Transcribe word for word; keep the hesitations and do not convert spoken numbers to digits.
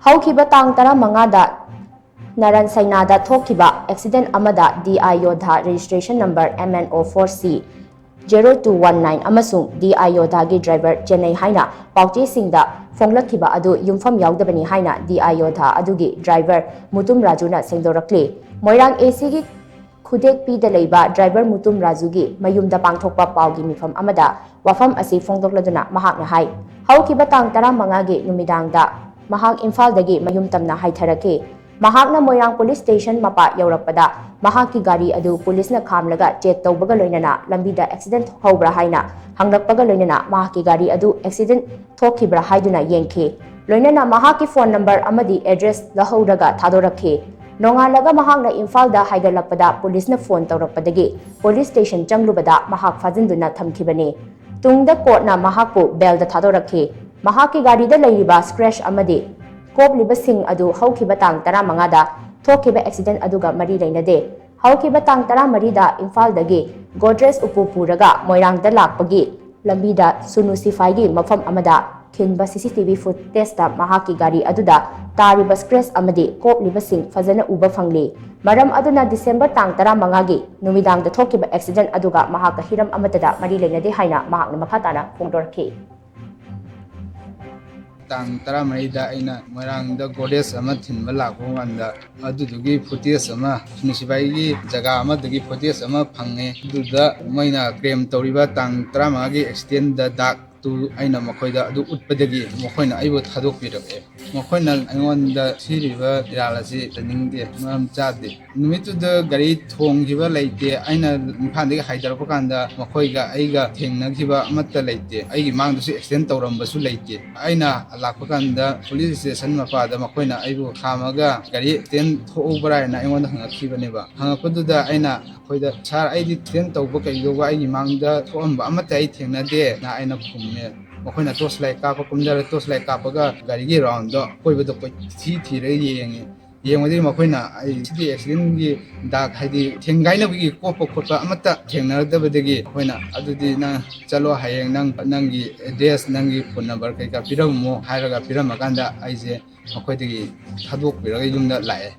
ꯍꯧꯈꯤꯕ ꯇꯥꯡ ꯇꯔꯥꯃꯉꯥꯗ ꯅꯔꯟ ꯁꯩꯅꯥꯗ ꯊꯣꯛꯈꯤꯕ ꯑꯦꯛꯁꯤꯗꯦꯟ ꯑꯃꯗ D I ꯌꯣꯙꯥ registration number M N O four C zero two one nine ꯑꯃꯁꯨꯡ ꯗꯤ ꯑꯥꯏ ꯌꯣꯙꯥꯒꯤ ꯗ꯭ꯔꯥꯏꯚꯔ ꯆꯦꯟꯅꯩ ꯍꯥꯏꯅ ꯄꯥꯎꯆꯦꯁꯤꯡꯗ ꯐꯣꯡꯂꯛꯈꯤꯕ ꯑꯗꯨ ꯌꯨꯝꯐꯝ ꯌꯥꯎꯗꯕꯅꯤ ꯍꯥꯏꯅ ꯗꯤ ꯑꯥꯏ ꯌꯣꯙꯥ ꯑꯗꯨꯒꯤ ꯗ꯭ꯔꯥꯏꯚꯔ ꯃꯨꯇꯨꯝ ꯔꯥꯖꯨꯅ ꯁꯦꯡꯗꯣꯔꯛꯂꯤ꯫ ꯃꯣꯏꯔꯥꯡ ꯑꯦ ꯁꯤꯒꯤ ꯈꯨꯗꯦꯛꯄꯤꯗ ꯂꯩꯕ ꯗ꯭ꯔꯥꯏꯚꯔ ꯃꯨꯇꯨꯝ ꯔꯥꯖꯨꯒꯤ ꯃꯌꯨꯝꯗ ꯄꯥꯡꯊꯣꯛꯄ ꯄꯥꯎꯒꯤ ꯃꯤꯐꯝ ꯑꯃꯗ ꯋꯥꯐꯝ ꯑꯁꯤ ꯐꯣꯡꯗꯣꯛꯂꯗꯨꯅ ꯃꯍꯥꯛꯅ ꯍꯥꯏ, ꯍꯧꯈꯤꯕ ꯇꯥꯡ ꯇꯔꯥꯃꯉꯥꯒꯤ ꯅꯨꯃꯤꯗꯥꯡꯗ ꯃꯍꯥꯛ ꯏꯝꯐꯥꯜꯗꯒꯤ ꯃꯌꯨꯝ ꯇꯝꯅ ꯍꯥꯏꯊꯔꯛꯈꯤ꯫ ꯃꯍꯥꯛꯅ ꯃꯣꯏꯔꯥꯡ ꯄꯨꯂꯤꯁ ꯁ꯭ꯇꯦꯁꯟ ꯃꯄꯥ ꯌꯧꯔꯛꯄꯗ ꯃꯍꯥꯛꯀꯤ ꯒꯥꯔꯤ ꯑꯗꯨ ꯄꯨꯂꯤꯁꯅ ꯈꯥꯝꯂꯒ ꯆꯦꯛ ꯇꯧꯕꯒ ꯂꯣꯏꯅꯅ ꯂꯝꯕꯤꯗ ꯑꯦꯛꯁꯤꯗꯦꯟ ꯊꯣꯛꯍꯧꯕ꯭ꯔꯥ ꯍꯥꯏꯅ ꯍꯪꯂꯛꯄꯒ ꯂꯣꯏꯅꯅ ꯃꯍꯥꯛꯀꯤ ꯒꯥꯔꯤ ꯑꯗꯨ ꯑꯦꯛꯁꯤꯗꯦꯟ ꯊꯣꯛꯈꯤꯕ꯭ꯔꯥ ꯍꯥꯏꯗꯨꯅ ꯌꯦꯡꯈꯤ꯫ ꯂꯣꯏꯅꯅ ꯃꯍꯥꯛꯀꯤ ꯐꯣꯟ ꯅꯝꯕꯔ ꯑꯃꯗꯤ ꯑꯦꯗ꯭ꯔꯦꯁ ꯂꯧꯍꯧꯔꯒ ꯊꯥꯗꯣꯔꯛꯈꯤ꯫ ꯅꯣꯡꯉꯥꯜꯂꯒ ꯃꯍꯥꯛꯅ ꯏꯝꯐꯥꯜꯗ ꯍꯥꯏꯒꯠꯂꯛꯄꯗ ꯄꯨꯂꯤꯁꯅ ꯐꯣꯟ ꯇꯧꯔꯛꯄꯗꯒꯤ ꯄꯨꯂꯤꯁ ꯁ꯭ꯇꯦꯁꯟ ꯆꯪꯂꯨꯕꯗ ꯃꯍꯥꯛ ꯐꯥꯖꯤꯟꯗꯨꯅ ꯊꯝꯈꯤꯕꯅꯤ꯫ ꯇꯨꯡꯗ ꯀꯣꯔꯠꯅ ꯃꯍꯥꯛꯄꯨ ꯕꯦꯜꯗ ꯊꯥꯗꯣꯔꯛꯈꯤ꯫ ꯃꯍꯥꯛꯀꯤ ꯒꯥꯔꯤꯗ ꯂꯩꯔꯤꯕ ꯁ꯭ꯀ꯭ꯔꯦꯆ ꯑꯃꯗꯤ ꯀꯣꯞꯂꯤꯕꯁꯤꯡ ꯑꯗꯨ ꯍꯧꯈꯤꯕ ꯇꯥꯡ ꯇꯔꯥꯃꯉꯥꯗ ꯊꯣꯛꯈꯤꯕ ꯑꯦꯛꯁꯤꯗꯦꯟ ꯑꯗꯨꯒ ꯃꯔꯤ ꯂꯩꯅꯗꯦ꯫ ꯍꯧꯈꯤꯕ ꯇꯥꯡ ꯇꯔꯥꯃꯔꯤꯗ ꯏꯝꯐꯥꯜꯗꯒꯤ ꯒꯣꯗ꯭ꯔꯦꯖ ꯎꯄꯨ ꯄꯨꯔꯒ ꯃꯣꯏꯔꯥꯡꯗ ꯂꯥꯛꯄꯒꯤ ꯂꯝꯕꯤꯗ ꯁꯨꯅꯨ ꯁꯤꯐꯥꯏꯒꯤ ꯃꯐꯝ ꯑꯃꯗ ꯈꯤꯟꯕ C C T V footageꯇ ꯃꯍꯥꯛꯀꯤ ꯒꯥꯔꯤ ꯑꯗꯨꯗ ꯇꯥꯔꯤꯕ ꯁ꯭ꯀ꯭ꯔꯦꯆ ꯑꯃꯗꯤ ꯀꯣꯞꯂꯤꯕꯁꯤꯡ ꯐꯖꯅ ꯎꯕ ꯐꯪꯂꯤ꯫ ꯃꯔꯝ ꯑꯗꯨꯅ ꯗꯤꯁꯦꯝꯕꯔ ꯇꯥꯡ ꯇꯔꯥꯃꯉꯥꯒꯤ ꯅꯨꯃꯤꯗꯥꯡꯗ ꯊꯣꯛꯈꯤꯕ ꯑꯦꯛꯁꯤꯗꯦꯟ ꯑꯗꯨꯒ ꯃꯍꯥꯛꯀ ꯍꯤꯔꯝ ꯑꯃꯠꯇꯗ ꯃꯔꯤ ꯂꯩꯅꯗꯦ ꯍꯥꯏꯅ ꯃꯍꯥꯛꯅ ꯃꯈꯥ ꯇꯥꯅ ꯐꯣꯡꯗꯣꯔꯛꯈꯤ꯫ ꯇꯥꯡ ꯇꯔꯥꯃꯔꯤꯗ ꯑꯩꯅ ꯃꯣꯏꯔꯥꯡꯗ ꯒꯣꯗ꯭ꯔꯦꯖ ꯑꯃ ꯊꯤꯟꯕ ꯂꯥꯛꯄ ꯀꯥꯟꯗ ꯑꯗꯨꯗꯨꯒꯤ ꯐꯨꯇꯦꯖ ꯑꯃ ꯁꯤꯐꯥꯏꯒꯤ ꯖꯒꯥ ꯑꯃꯗꯒꯤ ꯐꯨꯇꯦꯖ ꯑꯃ ꯐꯪꯉꯦ꯫ ꯑꯗꯨꯗ ꯃꯣꯏꯅ ꯀ꯭ꯂꯦꯝ ꯇꯧꯔꯤꯕ ꯇꯥꯡ ꯇꯔꯥꯃꯉꯥꯒꯤ ꯑꯦꯛꯁꯤꯗꯦꯟꯗ ꯗꯥꯛꯇꯨ ꯑꯩꯅ ꯃꯈꯣꯏꯗ ꯑꯗꯨ ꯎꯠꯄꯗꯒꯤ ꯃꯈꯣꯏꯅ ꯑꯩꯕꯨ ꯊꯥꯗꯣꯛꯄꯤꯔꯛꯑꯦ꯫ ꯃꯈꯣꯏꯅ ꯑꯩꯉꯣꯟꯗ ꯁꯤꯔꯤꯕ ꯏꯔꯥꯜ ꯑꯁꯤ ꯆꯠꯅꯤꯡꯗꯦ, ꯃꯔꯝ ꯆꯥꯗꯦ꯫ ꯅꯨꯃꯤꯠꯇꯨꯗ ꯒꯥꯔꯤ ꯊꯣꯡꯈꯤꯕ ꯂꯩꯇꯦ꯫ ꯑꯩꯅ ꯏꯝꯐꯥꯜꯗꯒꯤ ꯍꯥꯏꯊꯔꯛꯄ ꯀꯥꯟꯗ ꯃꯈꯣꯏꯒ ꯑꯩꯒ ꯊꯦꯡꯅꯈꯤꯕ ꯑꯃꯠꯇ ꯂꯩꯇꯦ꯫ ꯑꯩꯒꯤ ꯃꯥꯡꯗꯁꯨ ꯑꯦꯛꯁꯤꯗꯦꯟ ꯇꯧꯔꯝꯕꯁꯨ ꯂꯩꯇꯦ꯫ ꯑꯩꯅ ꯂꯥꯛꯄ ꯀꯥꯟꯗ ꯄꯨꯂꯤꯁ ꯁ꯭ꯇꯦꯁꯟ ꯃꯄꯥꯗ ꯃꯈꯣꯏꯅ ꯑꯩꯕꯨ ꯈꯥꯝꯃꯒ ꯒꯥꯔꯤ ꯑꯦꯛꯁꯤꯗꯦꯟ ꯊꯣꯛꯍꯧꯕ꯭ꯔꯥ ꯍꯥꯏꯅ ꯑꯩꯉꯣꯟꯗ ꯍꯪꯉꯛꯈꯤꯕꯅꯦꯕ꯫ ꯍꯪꯉꯛꯄꯗꯨꯗ ꯑꯩꯅ ꯃꯈꯣꯏꯗ, "ꯁꯥꯔ, ꯑꯩꯗꯤ ꯑꯦꯛꯁꯤꯗꯦꯟ ꯇꯧꯕ ꯀꯩꯗꯧꯕ ꯑꯩꯒꯤ ꯃꯥꯡꯗ ꯊꯣꯛꯑꯝꯕ ꯑꯃꯠꯇ ꯑꯩ ꯊꯦꯡꯅꯗꯦꯅ" ꯑꯩꯅ ꯈꯨꯝꯃꯦ꯫ ꯃꯈꯣꯏꯅ ꯇꯣꯔꯆ ꯂꯥꯏꯠ ꯀꯥꯞꯄ ꯀꯨꯝꯊꯔ ꯇꯣꯔꯆ ꯂꯥꯏꯠ ꯀꯥꯞꯄꯒ ꯒꯥꯔꯤꯒꯤ ꯔꯥꯎꯟꯗꯣ ꯑꯀꯣꯏꯕꯗꯣ ꯀꯣꯏꯊꯤ ꯊꯤꯔꯒ ꯌꯦꯡꯉꯤ꯫ ꯌꯦꯡꯕꯗꯒꯤ ꯃꯈꯣꯏꯅ ꯑꯩ ꯁꯤꯗꯤ ꯑꯦꯛꯁꯤꯗꯦꯟꯒꯤ ꯗꯥꯛ, ꯍꯥꯏꯗꯤ ꯊꯦꯡꯒꯥꯏꯅꯕꯒꯤ ꯀꯣꯞꯄ ꯈꯣꯠꯄ ꯑꯃꯠꯇ ꯊꯦꯡꯅꯔꯛꯇꯕꯗꯒꯤ ꯑꯩꯈꯣꯏꯅ ꯑꯗꯨꯗꯤ ꯅꯪ ꯆꯠꯂꯣ, ꯍꯌꯦꯡ ꯅꯪ ꯅꯪꯒꯤ ꯑꯦꯗ꯭ꯔꯦꯁ, ꯅꯪꯒꯤ ꯐꯣꯟ ꯅꯝꯕꯔ ꯀꯩꯀꯥ ꯄꯤꯔꯝꯃꯣ ꯍꯥꯏꯔꯒ ꯄꯤꯔꯝꯃꯀꯥꯟꯗ ꯑꯩꯁꯦ ꯃꯈꯣꯏꯗꯒꯤ ꯊꯥꯗꯣꯛꯄꯤꯔꯒ ꯌꯨꯝꯗ ꯂꯥꯛꯑꯦ꯫